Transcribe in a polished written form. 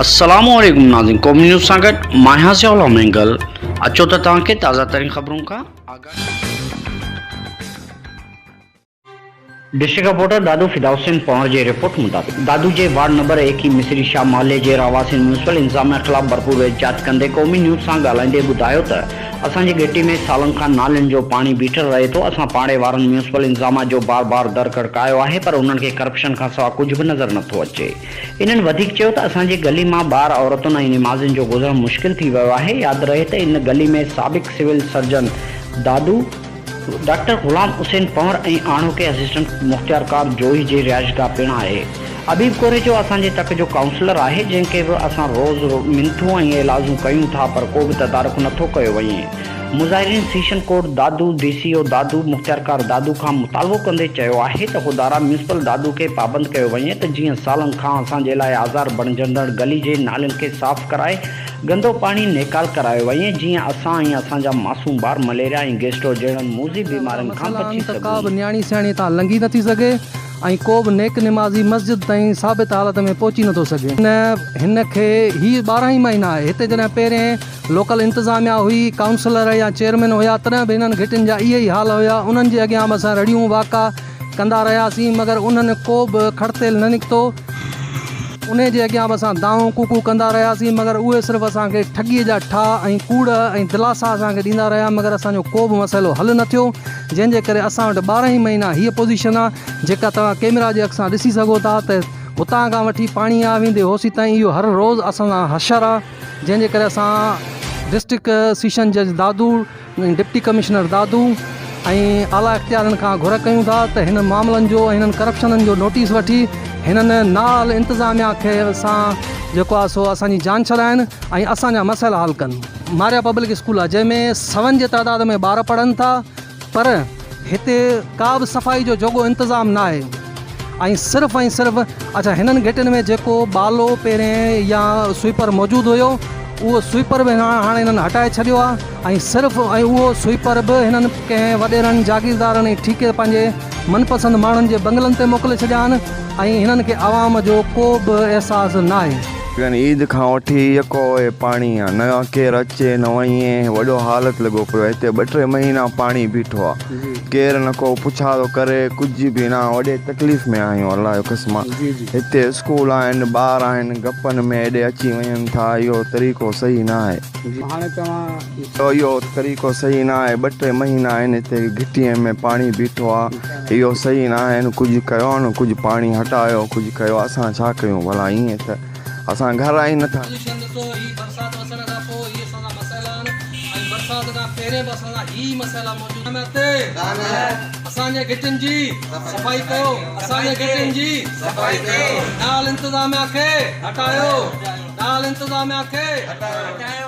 السلام عليڪم ناظرين قومي نيوز سان گڏ مان آهيان ضياء الله مينگل اچو ته توهان کي تازه ترين خبرن کان آگاهه ڊسٽرڪٽ رپورٽر دادو فدا حسين پنهور جي رپورٽ مطابق دادو جي وارڊ نمبر 21 مصري شاهه محلي جي رهواسين ميونسپل انتظاميا خلاف ڀرپور احتجاج ڪندي قومي نيوز سان ڳالهائيندي ٻڌايو ته اسان جي گهٽي ۾ سالن کان نالين جو پاڻي بيٺل رهي ٿو، اسان پاڙي وارن ميونسپل انتظاميا جو بار بار در کڙڪايو آهي پر انهن کي ڪرپشن کان سوا ڪجهه به نظر نٿو اچي. انهن وڌيڪ چيو ته اسان جي گلي مان ٻار، عورتن ۽ نمازين جو گذرڻ مشڪل ٿي ويو آهي، ياد رهي ته ان گلي ۾ سابق civil surgeon Dadu, doctor Ghulam Hussain Panhwar ۽ هاڻوڪي اسسٽنٽ مختيارڪار جوهي جي رهائشگاهه پڻ آهي. حبيب ڪوريجو اسان جي تڪ جو ڪائونسلر آهي، جنهن کي به اسان روز منٿون ۽ ايلازون ڪيون ٿا پر ڪو به تدارڪ نٿو ڪيو وڃي. مظاهرين session court Dadu, D C O Dadu, مختيارڪار دادو کان مطالبو ڪندي چيو آهي ته خدارا ميونسپل دادو کي پابند ڪيو وڃي ته جيئن سالن کان اسان جي لاء آزار بڻجندڙ گلي جي نالين کي صاف ڪرائي گندو پاڻي نيڪال ڪرايو وڃي جيئن اسان ۽ اسان جا معصوم ٻار مليريا ۽ گيسٽرو جهڙن موذي بيمارين کان مسئلا آهن بچي ته ڪا به سگهون. نياڻي سياڻي هتان لنگهي نٿي سگهي ۽ ڪو به نيڪ نمازي مسجد تائين ثابت حالت ۾ پهچي نٿو سگهي. هن کي هي 12 ئي مهينا آهي هتي جڏهن پهرين لوڪل انتظاميا هئي ڪائونسلر يا چيئرمين هيا تڏهن به هنن گهٽين جا اهي ئي حال هيا انهن جي اڳيان به اسان رڙيون واڪا ڪندا رهياسين مگر انهن ڪو به کڙتيل نه نڪتو. انهي جي اڳيان به اسان دانهون ڪوڪون ڪندا رهياسين مگر اهي صرف اسان کي ٺڳيء جا ٺاهه ۽ ڪوڙ ۽ دلاسا اسان کي ڏيندا رهيا مگر اسان جو ڪو به مسئلو حل نه ٿيو جنهن جي ڪري اسان وٽ 12 ئي مهينا هيء پوزيشن آ جيڪا توهان ڪيمرا جي اک سان ڏسي سگهو ٿا ته هتان کان وٺي پاڻي آ ويندي هوسي تائين اهو هر روز اسان سان حشر آ جنهن جي ڪري اسان ڊسٽرڪٽ سيشن جج دادو ڊپٽي ڪمشنر دادو ۽ اعليٰ اختيارين کان گهر ڪيون ٿا ته هنن معاملن جو ۽ هنن ڪرپشنن جو نوٽيس وٺي هنن نااهل انتظاميا کي سان جيڪو آهي سو اسان جي جان ڇڏائن ۽ اسان جا مسئلا حل ڪن. ماريا پبلڪ اسڪول آهي جنهن ۾ سون جي تعداد ۾ ٻار پڙهن ٿا پر هتي ڪا به صفائي جو جوڳو انتظام ناهي ۽ صرف ۽ صرف اڇا هنن گهٽين ۾ جيڪو بالو پهرين يا سوئيپر موجود هيو اهو سوئيپر به هاڻي هنن هٽائي ڇڏيو آهي ۽ صرف ۽ اهو سوئيپر به هنن ڪنهن وڏيرن جاگيردارن ۽ ٺيڪي پنهنجي من پسند ماڻهن جي بنگلن تي موڪلي ڇڏيا آهن ۽ هنن کي عوام جو ڪو به احساس ناهي. عيد کان وٺي يڪو اهي پاڻي آ نه ڪير اچي نه وڃي وڏو حالت لڳو پيو آ هتي ٻه ٽي مهينا پاڻي بيٺو آ ڪير نه ڪو پڇا ٿو ڪري ڪجهه به نه وڏي تڪليف ۾ آهيون الله جو قسم آ هتي اسڪول آهن ٻار آهن گپن ۾ ايڏي اچي وڃن ٿا اهو طريقو صحيح نه آهي. اهو طريقو صحيح نه آهي ٻه ٽي مهينا آهن هتي گهٽي ۾ پاڻي بيٺو آ اهو صحيح نه آهي ڪجهه ڪيو نه ڪجهه پاڻي هٽايو ڪجهه ڪيو اسان ڇا ڪيون ڀلا ائين ته اسان گهر ئي نٿا. پوليوشن ڏسو هي برسات وسڻ کان پوء هي اسان سان مسئلا آهن ۽ برسات کان پهرين به اسان سان هي ئي مسئلا موجود اسان جي گهٽين جي صفائي ڪيو اسان جي گهٽين جي صفائي ڪيو نال انتظاميا کي هٽايو نال انتظاميا کي هٽايو.